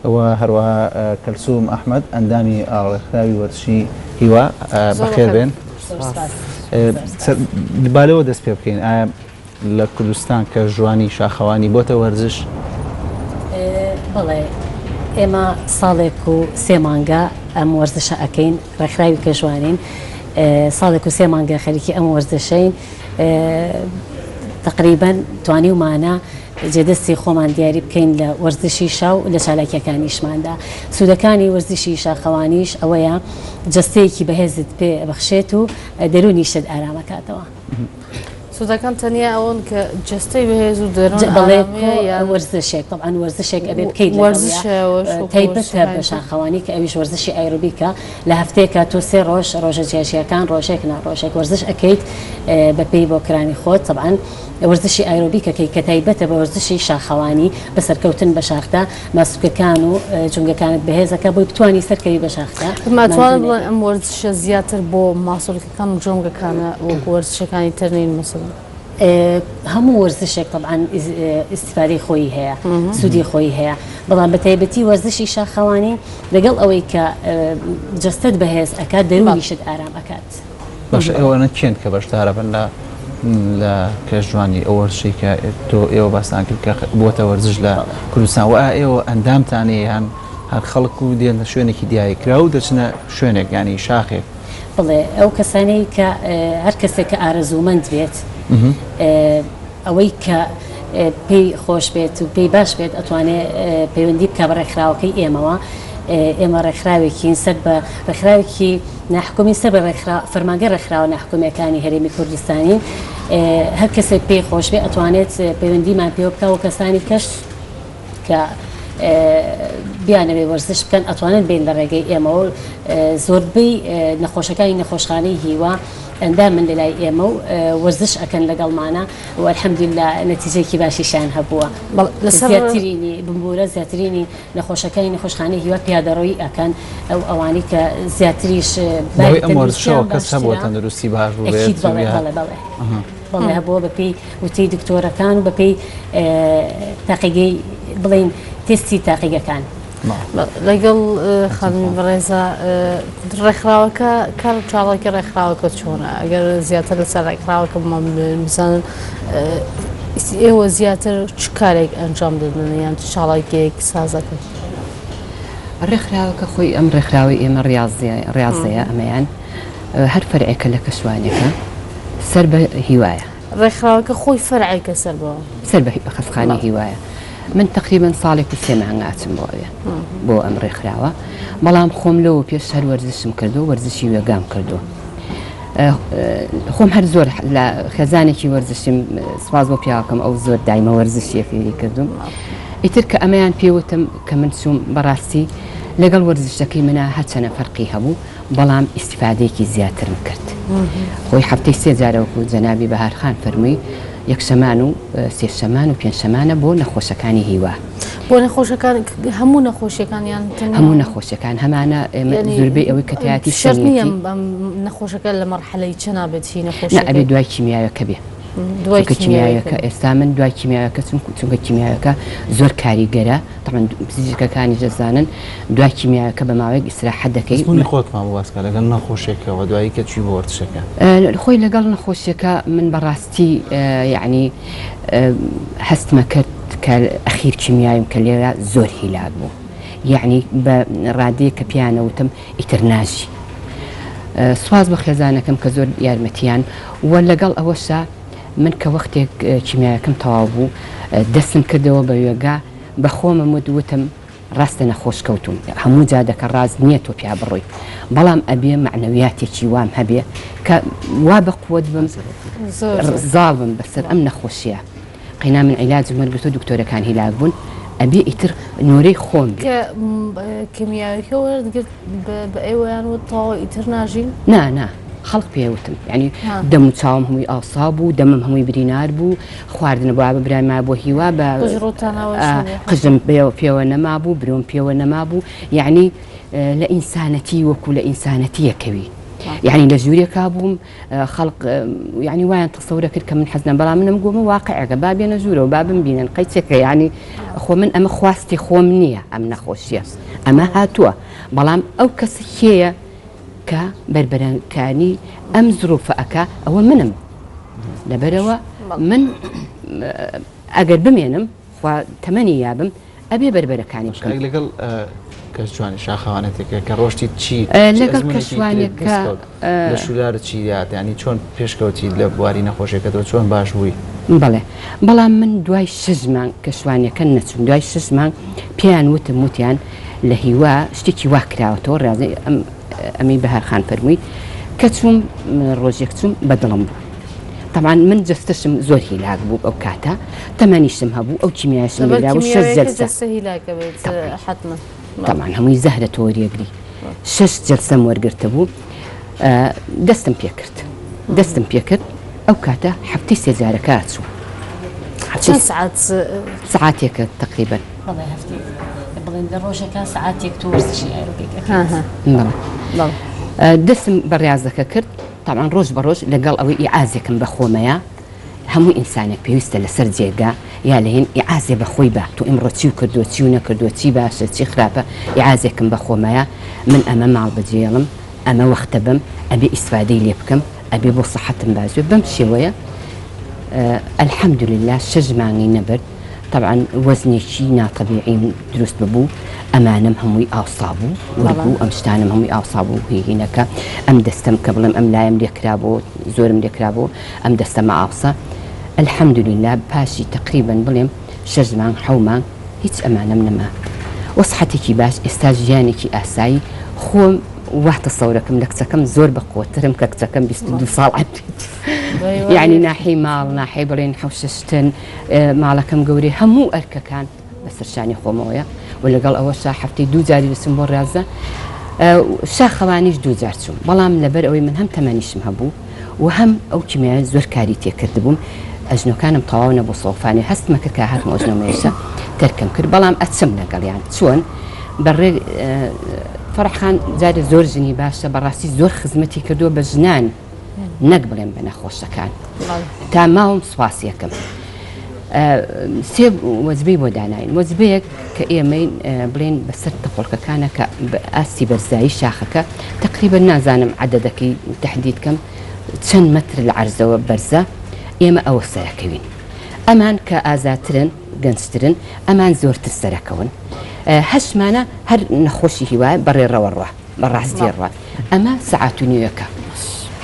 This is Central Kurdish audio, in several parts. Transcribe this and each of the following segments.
و هەروەها کەلسوم ئەحمەد ئەندامی ڕێکخراوی وەرزشی هیوا بەخێر بێن. با لەوە دەست پێ بکەین ئایا لە کوردستان کە ژوانی شاخەوانی بۆتە وەرزش؟ بەڵێ ئێمە ساڵێک و سێ مانگە ئەم وەرزشە ئەکەین ڕێکخراوی کەژوانین ساڵێک و سێ مانگە خەریکی ئەم وەرزشەین تقریبا توانیومانە جێدەستی خۆمان دیاری بکەین لە وەرزشیشا و لە چالاکیەکانیشماندا. سوودەکانی وەرزشی شاخەوانیش ئەوەیە جەستەیەکی بەهێزت پێ ئەبەخشێت و دەروونیشت ئارام ئەکاتەوە. سوودەکان تەنیا ئەوەن کە جەستەی بەهێز و دەروون بەڵێ ئارامەیە یان وەرزشێک تەبعەن وەرزشێک ئەبێ بکەیت لەگەڵیا وەرزشە ئەوەش وەکو تایبەتە وەرزشەکانی بە تر. شاخەوانی کە ئەویش وەرزشی ئایرۆبیکە لە هەفتەیەکا تۆ سێ ڕۆژ ڕۆژە جیاجیاکان ڕۆژێک نا ڕۆژێک وەرزش ئەکەیت بەپێی بۆکرانی خۆت تەبعەن وەرزشی ئایرۆبیکەکەی کە تایبەتە بە وەرزشی شاخەوانی، بە سەرکەوتن بە شاخدا ماسولکەکان و جومگەکانت بەهێزەکە بۆی بتوانی سەرکەوی بە شاخدا ئەتوانم ماندوو بڵێم نەبی. ئەم وەرزشە زیاتر بۆ ماسولکەکان و جومگەکانە وەکو وەرزشەکانی تر نین مەسەلەن؟ هەموو وەرزشێک تەبعەن ئیستیفادەی خۆیی هەیە سوودی خۆیی هەیە بەڵام بە تایبەتی وەرزشی شاخەوانی لەگەڵ ئەوەی کە جەستەت بەهێز ئەکات دەروونیشت ئارام ئەکات. باشە ئێوانە کێن کە بەشدارەبن لە لە کەشجوانی ئەو وەرزشەی کە تۆ ئێوە باستان کرد کە بووەتە وەرزش لە کوردستان و ئایا ئێوە ئەندامتان هەیە یان هەر خەڵک و دێن لە شوێنێکی دیاریکراو و دەچنە شوێنێک یانی شاخێک؟ بەڵێ ئەو کەسانەی کە هەر کەسێک کە ئارەزوومەند بێت ئەوەی کە پێی خۆش بێت و پێی باش بێت ئەتوانێ پەیوەندی بکا بە ڕێکخراوەکەی ئێمەوە ئێمە ڕێکخراوێکین سەر بە ڕێکخراوێکی ناحکومی سەر بە فەرمانگەی ڕێکخراوە ناحکومیەکانی هەرێمی کوردستانین هەر کەسێک پێی خۆش بێ ئەتوانێت پەیوەندیمان پێوە بکا و کەسانی کەش کە بیانەوێ وەرزش بکەن ئەتوانن بین لە ڕێگەی ئێمەوە زۆربەی نەخۆشەکانی نەخۆشخانەی هیوا ئەندامن لە لای ئێمە و وەرزش ئەکەن لەگەڵمانە و الحمدللە نەتیجەیەکی باشیشیان هەبووە زیاترینی بمبورە زیاترینی نەخۆشەکانی نەخۆشخانەی هیوا پیادەڕۆیی ئەکەن ئەو ئەوانەی کە زیاتریش باری ئەم وەرزشەوە کەس هەبووە تەندروستی باش بوو ئەکید بەڵێ بەڵێ بەڵێ بەڵێ هەبووە بەپێی وتەی دکتۆرەکان و بەپێی تاقیگەی بڵێین تێستی تاقیگەکان. لەگەڵ خانمی بەڕێزە ڕێکخراوەکە کار و چاڵاکی ڕێکخراوەکە چۆنە ئەگەر زیاتر لەسەر ڕێکخراوەکە بزانن ئێوە زیاتر چ کارێک ئەنجام دەدەن یان چ چاڵاکیەک سازەکەن؟ ڕێکخراوەکە خۆی ئەم ڕێکخراوەی ئێمە ڕاضەیە ئەمەیان هەر فەرعێکە لە کەشوانێکە سەر بە هیوایە. ڕێکخراوەکە خۆی فەرعێکە سەر بە. سەر بە خەستخانەی هیوایە. من تەقریبەن ساڵێک و سێ مانگ ئاچم بۆ ئەوێ بۆ ئەم ڕێکخراوە بەڵام خۆم لەوە پێش هەر وەرزشم کردو وەرزشی وێگام کردو خۆم هەر زۆر لە خێزانێکی وەرزشیم سپاس بۆ پیاوەکەم ئەو زۆر دایمە وەرزشیە فێری کردوم ئیتر کە ئەمەیان پێوتم کە من چووم بەڕاستی لەگەڵ وەرزشەکەی منە هەرچەنە فەرقی هەبوو بەڵام ئیستیفادەیەکی زیاترم کرد خۆی هەفتەی سێ جارە وەکو جەنابی بەهار خان فەرمووی یەکشەمان و سێشەمان و پێنجشەمانە بۆ نەخۆشەکانی هیوا. بۆ نەخۆشەکان هەموو نەخۆشیەکان یان تەنیا؟ هەموو نەخۆشیەکان هەمانە ئێمە یعنی زۆربەی ئەوەی کە تایەتی شەرت نییە سەریەتی ئەم نەخۆشەکە لە مەرحەلەی چەنا بێت هی نا نەخۆشیەکەی؟ ئەبێ دوای کیمیاوەکە بێ دوای چونکە کیمیاویەکە کیمیاویەکە ئێستا من دوای کیمیاویەکە چونکە کیمیاویەکە زۆر کاریگەرە تەبعەن پزیشکەکانیش دەزانن دوای کیمیاویەکە بە ماوەیەک ئیسراحەت دەکەی. ئەزموونی خۆتمان بۆ باس کە لەگەڵ نەخۆشیەکەوە دوایی کە چووی بۆ وەرزشەکە. خۆی لەگەڵ نەخۆشیەکە من بەڕاستی یەعنی هەستمە کرد کە ئەخیر کیمیاویم کە لێرە زۆر هیلاک بوو یەعنی بە ڕادەیەک کە پێیانە وتم ئیتر ناژی سوپاس بۆ خێزانەکەم کە زۆر یارمەتیان و لەگەڵ ئەوەشا من کە وەختێک کیمیاوەکەم تەواو بوو دەستم کردەوە بە یۆگا بە خۆمم وت وتم ڕاستە نەخۆش کەوتوم هەموو جادەکە ڕاست نیە تۆ پیا بڕۆی بەڵام ئەبێ مەعنەویاتێکی وام هەبێ کە وا بە قوت بم زاڵ بم بەسەر ئەم نەخۆشیە قەینا من عیلاجم وەرگرتو دکتۆرەکان هیلاک بوون ئەبێ ئیتر نۆرەی خۆم بێ. کە کیمیاویەکە وەرگرت بە ئێوەیان وت تەواو ئیتر ناژین؟ نا نا خەڵک پێ وتم یعنی دەم و چاوم هەمووی ئاوسا بوو دەمم هەمووی برینار بوو خواردنە بابە برای ما بۆ هیوا بە قژم پێوە نەمابوو برۆم پێوە نەمابوو یعنی لە ئینسانەتی وەکو لە ئینسانەتیەکەوی. یعنی لە ژوورێکا بووم خەڵق یعنی وایان تەسەورە کرد کە من حەزنە بەڵام منم گۆمە واقعەکە با بێنە ژوورەوە با بمبینن قەیچێکە یعنی خۆ من ئەمە خواستی خۆم نییە ئەم نەخۆشیە ئەمە هاتووە بەڵام ئەو کەسە کێیە کە بەربەرەکانی ئەم زروفە ئەکا ئەوە منم لەبەرەوە من ئەگەر بمێنم خوا تەمەنی یابم ئەبێ بەربەرەکانی بکەم. لەگەڵ کەس جوانی شاخەوانێتێکە کە ڕۆشتی چی لەگەڵ کەشوانێکە لە شولار چی یاد ینی چۆن پێشکەوتی لە بواری نەخۆشیەکەتەوە چۆن باش بووی؟ بەڵێ بەڵام من دوای شەش مانگ کە شوانەکە نەچوم دوای شەش مانگ پێیان وتم وتیان لە هیوا شتێکی وا کراوەتەوە ڕازی ئەم ئەمەی بەهار خان فەرمووی کە چووم ڕۆژێک چووم بە دڵم بوو تەبعەن من جەستەشم زۆر هیلاک بوو ئەو کاتە تەمەنیشم هەبوو ئەو کیمیایشم لەبەر لێدرا بوو شەش کیمیاویەکە جەلسە جەستە هیلاکە بێت تەبعەن حەتمەن تەبعەن هەمووی زەهرە تۆ وەریەگری شەش جەلسەم وەرگرتبوو دەستم پێکرد دەستم پێکرد ئەو کاتە هەفتەی سێ جارەکە چوو چەند سعات سعاتێکە تقریبا بەڵێ هەفتەیەک بڵێن لە ڕۆژێکا سەعاتێک تۆ وەرزشی ئایرۆبیک ئەکەیت. بەڵێ دەستم بە ڕیازەکە کرد تەبعەن ڕۆژ بە ڕۆژ لەگەڵ ئەوەی ئیعازێکم بە خۆمەیە هەموو ئینسانێک پێویستە لەسەر جێگا یا لە هین ئیعازێ بە خۆی با تۆ ئیمڕۆ چی و کردووە چی و نەکردووە چی باشە چی خراپە ئیعازێکم بە خۆمەیە من ئەمە ماڵ بەجێڵم ئەمە وەختە بم ئەبێ ئیسفادەی لێ بکەم ئەبێ بۆ سەحەتم باش بێ بەم شێوەیە الحمدللە شەش مانگی نەبرد تەبعەن وەزنێکی ناتەبیعیم دروست ببوو ئەمانەم هەمووی ئاوسا بوو ورد بوو ئەم شتانەم هەمووی ئاوسا بوو هی هینەکە ئەم دەستەم کە بڵێم ئەم لایم لێکرابوو زۆرم لێکرابوو ئەم دەستەمە ئاوسا الحمدللە پاشی تەقریبەن بڵێم شەش مانگ حەو مانگ هیچ ئەمانەم نەما وەسحەتێکی باش ئێستا ژیانێکی ئاسایی خۆم وا تەسەورەکەم لە کچەکەم زۆر بە قوەترم کە کچەکەم 22 ساڵ عەمرێتی یعنی ناحی ماڵ ناحی بڵێن حەوشەشتن ماڵەکەم گەورەیە هەموو ئەرکەکان بەسەر شانی خۆمەوەیە و لەگەڵ ئەوەشا هەفتەی دوو جاری دەچم بۆ ڕاضە شاخەوانیش دوو جار چووم بەڵام لەبەر ئەوەی من هەم تەمەنیشم هەبوو و هەم ئەو کیمیای زۆر کاری تێکردبووم ئەژنۆکانم تەواو نەبوو سۆفانێ هەستمە کرد کە هاتمە ئەژنۆمەیشە تەرکم کرد بەڵام ئەچم لەگەڵیان چۆن بەڕێ فەرحخان جارێ زۆر ژنی باشە بەڕاستی زۆر خزمەتی کردووە بە ژنان نەک بڵێم بە نەخۆشەکان تا ماوم سوپاسیەکەم سێ وەجبەی بۆ داناین وەجبەیەک کە ئێمەی بڵێن بەسەر تەپۆڵکەکانە کە ئاستی بەرزایی شاخەکە تقریبا نازانم عدەدەکەی تهدید کەم چەند مەتر لە عرزەوە بەرزە ئێمە ئەوە سەرەکەوین ئەمان کە ئازاترن گەنجترن ئەمان زۆرتر سەرەکەون هەشمانە هەر نەخۆشی هیوایە بەڕێڕەوە ڕوە بەڕاستی ڕوات ئەمە سەعات و نیوێکە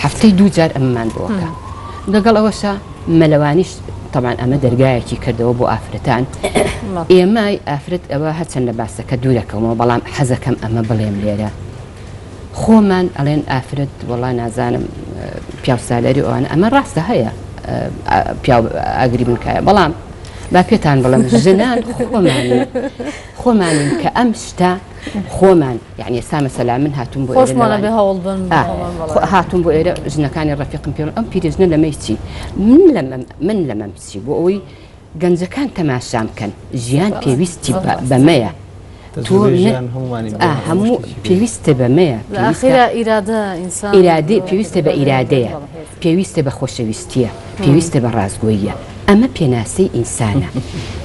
هەفتەی دوو جار ئەمەمان بۆکە لەگەڵ ئەوەشا مەلەوانیش تەبان ئەمە دەرگایەکی کردەوە بۆ ئافرەتان ئێمە ئافرەت ئەوە هەرچەند لە باسەکە دوورەکەمەوە بەڵام حەزەکەم ئەمە بڵێم لێرە خۆمان ئەڵێن ئافرەت وەڵا نازانم پیاو سالاری ئەوانە ئەمە ڕاستە هەیە پیاو ئاگری بنکایە بەڵام با پێتان بڵێم ژنان خۆمانین خۆمانین کە ئەم شتە خۆمان یعنی ئێستا مەسەلا من هاتووم بۆ خۆشمان ئەبێ هەوڵ بن هاتووم بۆ ئێرە ژنەکانی ڕەفیقم پێ ئەم پیرێژنە لەمەی چی من لەمە من لەمەم چی بۆ ئەوەی گەنجەکان تەماشام بکەن ژیان پێویستی بەمەیە تۆ هەموو پێویستە بەمەیە ئیرادە پێویستە بە ئیرادەیە پێویستە بە خۆشەویستیە پێویستە بە ڕاستگۆییە ئەمە پێناسەی ئینسانە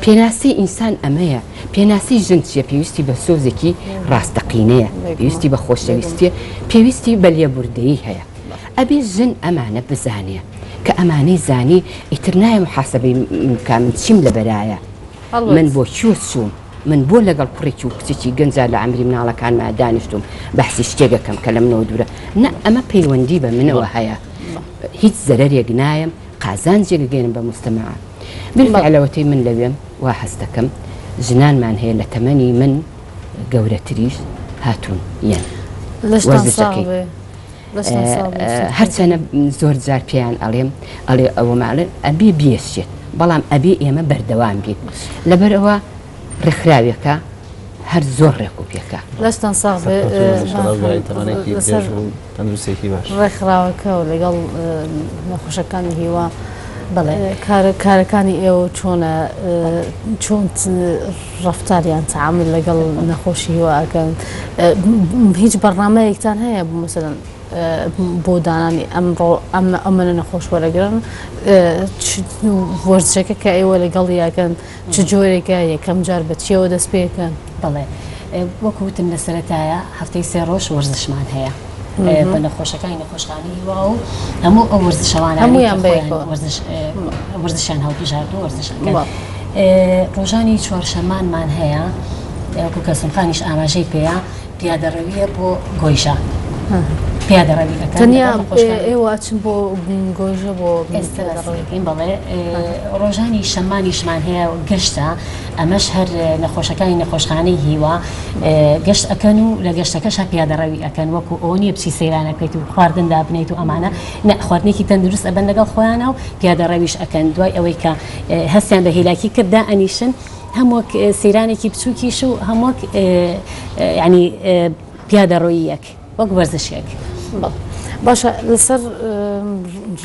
پێناسەی ئینسان ئەمەیە پێناسەی ژن چیە؟ پێویستی بە سۆزێکی ڕاستەقینەیە، پێویستی بە خۆشەویستیە، پێویستی بە لێبوردەیی هەیە. ئەبێ ژن ئەمانە بزانێ. کە ئەمانەی زانی ئیتر نایە موحاسەبەی من بکا من چیم لەبەرایە، من بۆ کوێ چووم، من بۆ لەگەڵ کوڕێکی و کچێکی گەنجا لە عەمری مناڵەکانما دانیشتووم بەحسی شتێک ئەکەم کە لە منەوە دوورە. نا ئەمە پەیوەندی بە منەوە هەیە. هیچ زەرەرێک نایەم، قازانجێک ئەگەیەنم بە موجتەمەع. بالفعل ئەوەتەی من لەوێم وا هەست دەکەم ژنانمان هەیە لە تەمەنی من گەورەتریش هاتوون یەن وەرزشەکەی هەرچەنە زۆر جار پێیان ئەڵێم ئەڵێ ئەوەماڵێن ئەبێ بێشێت بەڵام ئەبێ ئێمە بەردەوام بین لەبەرەوە ڕێکخراوێکە هەر زۆر ڕێک و پێکە. لەشتان ساغ بێ لەسەر ڕێکخراوەکە و لەگەڵ نەخۆشەکانی هیوا بەڵێ کارەکانی ئێوە چۆنە چۆن ڕەفتاریان تعامل لەگەڵ نەخۆشی هیوا ئەکەن هیچ بەرنامەیەکتان هەیە بۆ مەسەلەن؟ بۆ دانانی ئەمڕۆ ئەمە ئەمەنە نەخۆش وەرەگرن وەرزشەکە کە ئێوە لەگەڵ یاکەن چ جۆرێکە یەکەم جار بە چیەوە دەست پێکەن؟ بەڵێ وەکو وتم لە سەرەتایە هەفتەی سێ ڕۆژ وەرزشمان هەیە بە نەخۆشەکانی نەخۆشخانەی هیوا و هەموو ئەو وەرزشەوانانەی هەموویان کە خۆیان بەیەکەوە. وەرزش وەرزشیان هەڵبژاردووە وەرزش ئەکەن. بەڵێ. ڕۆژانی چوارشەممانمان هەیە وەکو کە سمخانیش ئاماژەی پێیە پیادەڕەویە بۆ گۆیژە پیادەڕەوی ئەکەن تەنیا لەگەڵ نەخۆشخانەی ئێوە ئەچن بۆ گۆیژە بۆ ئێستا باسی پیادەڕەوی؟ ئەکەین بەڵێ ڕۆژانی شەممانیشمان هەیە گەشتە ئەمەش هەر نەخۆشەکانی نەخۆشخانەی هیوا گەشت ئەکەن و لە گەشتەکەشا پیادەڕەوی ئەکەن وەکو ئەوە نییە بچی سەیران ئەکەیت و خواردن دابنێیت و ئەمانە نا خواردنێکی تەندروست ئەبەن لەگەڵ خۆیانا و پیادەڕەویش ئەکەن دوای ئەوەی کە هەستیان بە هیلاکی کرد دائەنیشن هەم وەک سەیرانێکی بچووکیش و هەم وەک یانی پیادەڕۆییەک وەک وەرزشێک. باشە لەسەر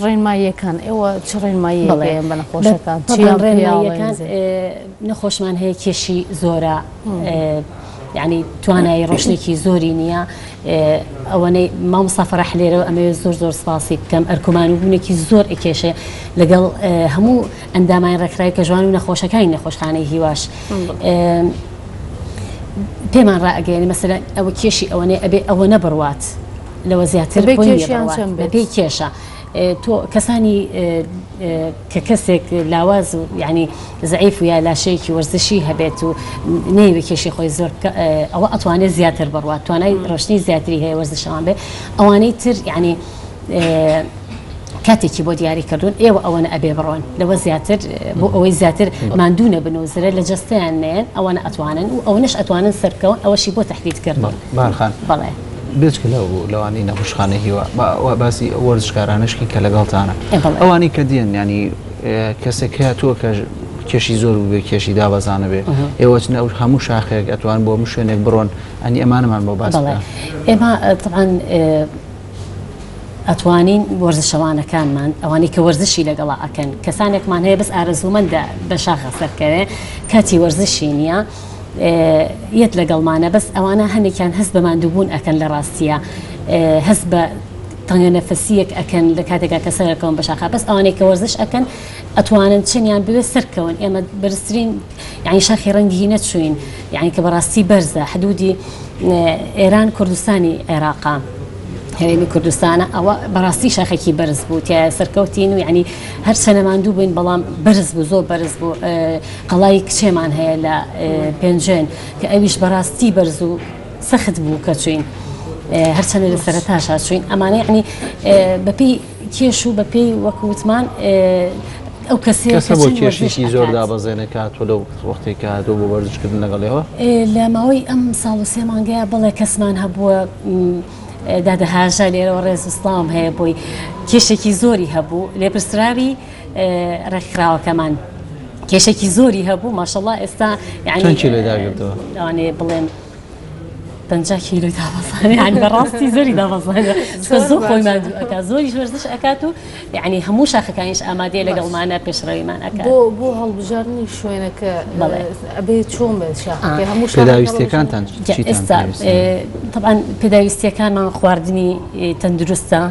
ڕێنماییەکان ئێوە چ ڕێنماییەک ئەیەن بە نەخۆشەکان؟ چیان ڕێنماییەکان نەخۆشمان هەیە کێشی زۆرە یعنی توانایی ڕۆشتێکی زۆری نییە ئەوەنەی مامۆستا فەرەح لێرەوە ئەمەوێت زۆر زۆر سپاسی بکەم ئەرکومان و بوونێکی زۆر ئەکێشێ لەگەڵ هەموو ئەندامانی ڕێکخراوی کەژوان و نەخۆشەکانی نەخۆشخانەی هیواش پێمان ڕائەگەیەنێ مەسەلەن ئەوە کێشی ئەوەنەیە ئەبێ ئەوەنە بڕوات لەوە زیاتر بەبێ بۆی نییە کێشیان بڕوات چەند بێت؟ بەپێی کێشە تۆ کەسانی کە کەسێک لاواز و یعنی زەعیف و یا لاشەیەکی وەرزشی هەبێت و نەیەوێ کێشی خۆی زۆر بکە ئەوە ئەتوانێت زیاتر بڕوات توانای ڕۆشتنی زیاتری هەیە وەرزشەوان بێ ئەوانەی تر یعنی کاتێکی بۆ دیاری کردوون ئێوە ئەوەنە ئەبێ بڕۆن لەوە زیاتر بۆ ئەوەی زیاتر ماندوو نەبن و زرە لە جەستەیان نەیەن ئەوەنە ئەتوانن و ئەوەنەش ئەتوانن سەربکەون ئەوەشی بۆ تەحدید کردوون. بارخان بەڵێ. بێجگە لەو لەوانەی نەخۆشخانەی هیوا با باسی ئەو وەرزشکارانەش کەین کە لەگەڵتانە بەڵێ. ئەوانەی کە دێن یانی کەسێک هەیە تۆ کە کێشی زۆر بووبێ کێشی دابەزانبێ ئێوە ئەچنە ئەو هەموو شاخێک ئەتوان بۆ هەموو شوێنێک بڕۆن ئەنی ئەمانەمان بۆ باس بەڵێ بکە. ئێمە تەبعەن ئەتوانین وەرزشەوانەکانمان ئەوانەی کە وەرزشی لەگەڵا ئەکەن کەسانێکمان هەیە بەس ئارەزوومەندە بە شاخە سەرکەوێ کاتی وەرزشی نییە یەت لەگەڵمانە بەس ئەوانە هەنێکیان هەست بە ماندووبوون ئەکەن لە ڕاستیە هەست بە تەنگە نەفەسیەک ئەکەن لە کاتێکا کە سەرەکەون بە شاخا بەس ئەوانەی کە وەرزش ئەکەن ئەتوانن چەندیان بوێ سەرکەون ئێمە بەرزترین یعنی شاخی ڕەنگی نەچوین یعنی کە بەڕاستی بەرزە حدودی ئێران کوردستانی عێراقە هەرێمی کوردستانە ئەوە بەڕاستی شاخێکی بەرز بوو تایە سەرکەوتین و یعنی هەرچەنە ماندوو بووین بەڵام بەرز بوو زۆر بەرز بوو قەڵای کچێمان هەیە لە پێنجوێن کە ئەویش بەڕاستی بەرز و سەخت بوو کە چوین هەرچەنە لە سەرەتاشا چوین ئەمانە یعنی بەپێی کێش و بەپێی وەک وتمان ئەو کەسەیە کەسە کە بۆ چەند وەرزش کێشێکی زۆر ئەکات. دابەزێنێ کە هاتووە لەو وەختەی کە هاتووە بۆ وەرزشکردن لەگەڵ ئێوە؟ لە ماوەی ئەم ساڵ و سێ مانگەیا بەڵێ کەسمان هەبووە دادە هاژە لێرەوە ڕێز و سڵاوم هەیە بۆی کێشێکی زۆری هەبوو لێپرسراوی ڕێکخراوەکەمان کێشێکی زۆری هەبوو ماشەڵڵا ئێستا یعنی چەند کیلۆی داگرتەوە؟ لەوانەیە بڵێم 50 کیلۆی دابەزانێ یعنی بەڕاستی زۆری دابەزانێ چونکە زۆر خۆی ماندوو ئەکات زۆریش وەرزش ئەکات و یعنی هەموو شاخەکانیش ئامادەیە لەگەڵمانە پێشڕەویمان ئەکات. بۆ بۆ هەڵبژاردنی شوێنەکە بەڵێ. ئەبێ چۆن بێت شاخەکە هەموو شاخەکە پێداویستیەکانتان جا چیتان ئێستا پێویستە؟ تەبعەن پێداویستیەکانمان خواردنی تەندروستە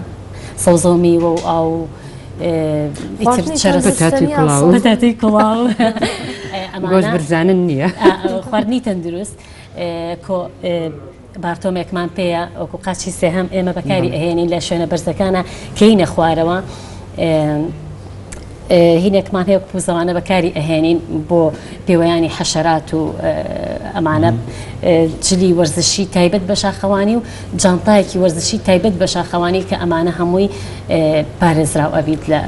سەوزە و میوە و ئاو و ئیتر خواردنی چەرەس تەندروست پەتاتەی تەنیا کوڵاو. سەوزە پەتاتەی کوڵاو گۆشت ئەمانە برزانن نییە. خواردنی تەندروست کۆ بارتۆمێکمان پێیە وەکو قاچی سێهەم ئێمە بەکاری ئەهێنین لە شوێنە بەرزەکانە کەینە خوارەوە هینێکمان هەیە وەکو زەوانە بەکاری ئەهێنین بۆ پێوەیانی حەشەرات و ئەمانە جلی وەرزشی تایبەت بە شاخەوانی و جانتایەکی وەرزشی تایبەت بە شاخەوانی کە ئەمانە هەمووی پارێزراو ئەبیت لە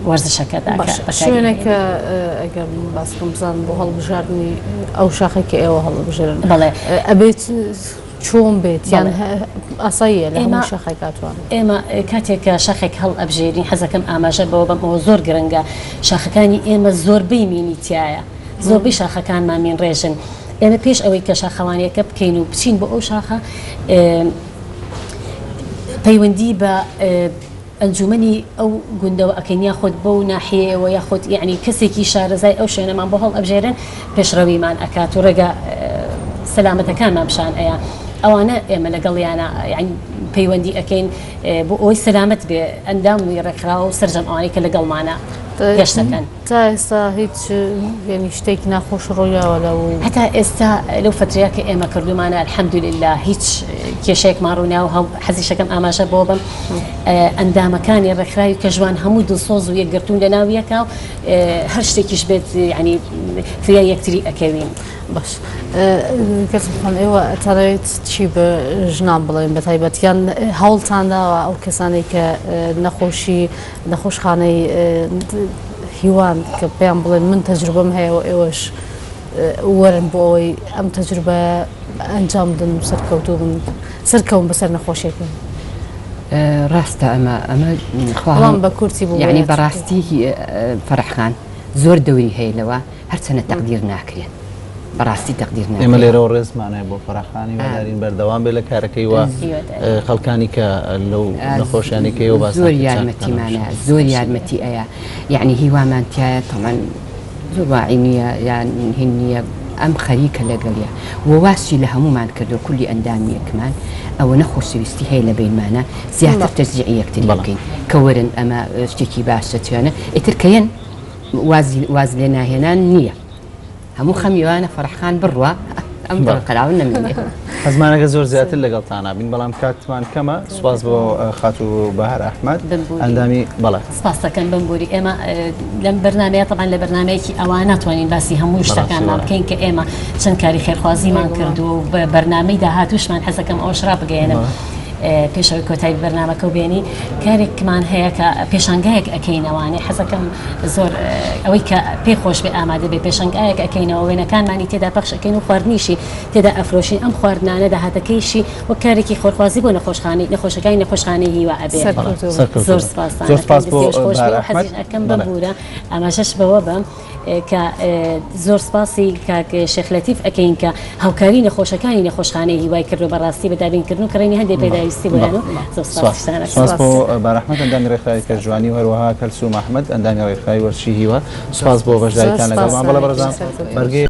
وەرزشەکەدا کە باشە بەکاری شوێنێکە ئەهێنین. ئەگەر باس بکەم بزانم بۆ هەڵبژاردنی ئەو شاخەی کە ئێوە هەڵبژێرن بەڵێ. ئەبێت چۆن بێت یان بەڵێ. ئاساییە لە ئێمە هەموو شاخێک ئەتوانن؟ ئێمە کاتێک کە شاخێک هەڵئەبژێرین حەزەکەم ئاماژە بەوە بەم ئەوە زۆر گرنگە شاخەکانی ئێمە زۆربەی مینی تیایە زۆربەی شاخەکانمان مین ڕێژن ئێمە پێش ئەوەی کە شاخەوانیەکە بکەین و بچین بۆ ئەو شاخە پەیوەندی بە ئەنجومەنی ئەو گوندەوە ئەکەین یاخود بەو ناحیەیەوە یاخود یەعنی کەسێکی شارەزای ئەو شوێنەمان بۆ هەڵئەبژێرن پێشڕەویمان ئەکات و ڕێگا سەلامەتەکانمان پیشان ئەیا. ئەوانە ئێمە لەگەڵیانە یانی پەیوەندی ئەکەین بۆ ئەوەی سەلامەت بێ ئەندامی ڕێکخراوە و سەرجەم ئەوانەی کە لەگەڵمانە گەشت دەکەن. تا ئێستا هیچ یانی شتێکی ناخۆش ڕوویاوە لەو؟ هەتا ئێستا لەو فەترەیە کە ئێمە کردوومانە الحمدللە هیچ کێشەیەکمان ڕووناوە هەو حەزیشەکەم ئاماژە بەوە بەم ئەندامەکانی ڕێکخراوی کەژوان هەموو دڵسۆز و یەکگرتوون لەناو یەکا و هەر شتێکیش بێت یانی فریای یەکتری ئەکەوین. باش کەسم خان ئێوە ئەتانەوێت چی بە ژنان بڵێن بە تایبەت یان هەوڵتان داوە ئەو کەسانەی کە نەخۆشی نەخۆشخانەی هیوان کە پێیان بڵێن من تەجروبەم هەیە و ئێوەش وەرن بۆ ئەوەی ئەم تەجروبە ئەنجام بدەن و سەرکەوتوو بن سەرکەون بەسەر نەخۆشیەکە. ڕاستە ئەمە ئەمە خوا بە کورتی بوو یعنی بەڕاستی فەرحخان زۆر دەوری هەیە لەوە هەرچەنە تەقدیر ناکرێن بەڕاستی تەقدیر ناکرێن. ئێمە لێرەوە ڕێزمان هەیە بۆ فەرەح خان هیوادارین بەردەوام بێت لە کارەکەی و خەڵکانی کە لەو نەخۆشیانەی کە ئێوە باستان زۆر کرد چاک بکەنەوە. یارمەتیمانە زۆر یارمەتی ئەیا یەعنی هیوامان تیایە تەبعەن زۆر واعی نییە یان هین نییە ئەم خەریکە لەگەڵیا و واشی لە هەموومان کردووە کولی ئەندامیەکمان ئەوەنە خۆشەویستی هەیە لە بەینمانە زیاتر تەشجیعی یەکتری بەڵێ. بکەین کە وەرن ئەمە شتێکی باشە چیانە ئیتر کە یەن وازی واز لێ ناهێنان نییە هەموو خەمی ئەوانە فەرح خان بڕوا ئەم بەڵێ. قەراوە نەمێنێ. حەزمانەکە زۆر زیاتر لەگەڵتانا بین بەڵام کاتمان کەمە سوپاس بۆ خاتوو بەهار ئەحمەد بمبوری. ئەندامی بەڵێ. سپاس دەکەم بمبوری ئێمە لەم بەرنامەیە تەبعەن لە بەرنامەیەکی ئەوا ناتوانین باسی هەموو بەڕاستی شتەکانمان بەڵێ. بکەین کە ئێمە چەند کاری خێرخوازیمان کردووە و بە بەرنامەی داهاتووشمان حەزەکەم ئەوەش ڕابگەیەنم بەڵێ. پێش ئەوەی کۆتایی بە بەرنامەکەو بێنی کارێکمان هەیە کە پێشانگایەک ئەکەینەوانێ حەزەکەم زۆر ئەوەی کە پێی خۆش بێ ئامادە بێ پێشانگایەک ئەکەینەوە وێنەکانمانی تێدا پەخش ئەکەین و خواردنیشی تێدا ئەفرۆشین ئەم خواردنانە داهاتەکەیشی وەک کارێکی خۆرخوازی بۆ نەخۆشخانەی نەخۆشەکانی نەخۆشخانەی هیوا ئەبێ زۆر سپاستان زۆر سپاس بۆ خۆش بێ و حەزیش ئەکەم بمبوورە ئاماژەش بەوە بەم کە زۆر سپاسی کاک شێخ لەتیف ئەکەین کە هاوکاری نەخۆشەکانی نەخۆشخانەی هیوای کردووە بەڕاستی بە دابینکردن و کڕینی هەندێک پێداویستی بۆیان و زۆر سپاسیشتان ئەکەم. سپاس بۆ بار ئەحمەد ئەندامی ڕێکخراوی کەشجوانی و هەروەها کەلسوم ئەحمەد ئەندامی ڕێکخراوی وەرزشی هیوا سپاس بۆ بەشداریتان لەگەڵمان بەڵێ بەڕێزان بەرگەی.